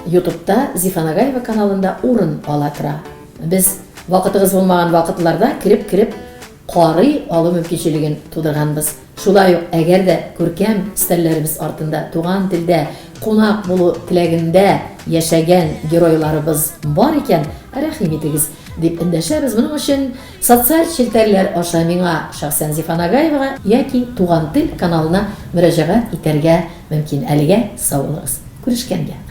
Ютубта Зифа Нагаева каналында урын ала тора. Без вакытыгыз булмаган вакытларда кереп-кереп карый алу мөмкинчелеген тудырганбыз. Шулай ук, әгәр дә күркәм өстәлләребез артында туган телдә кунак булу теләгендә яшәгән геройларыбыз бар икән, рәхим итегез, дип эндәшәбез. Моның өчен социаль челтәрләр аша миңа, шәхсән Зифа Нагаевага яки Туган тел каналына мөрәҗәгать итәргә мөмкин. Әлегә сау булыгыз. Күрешкәнгә.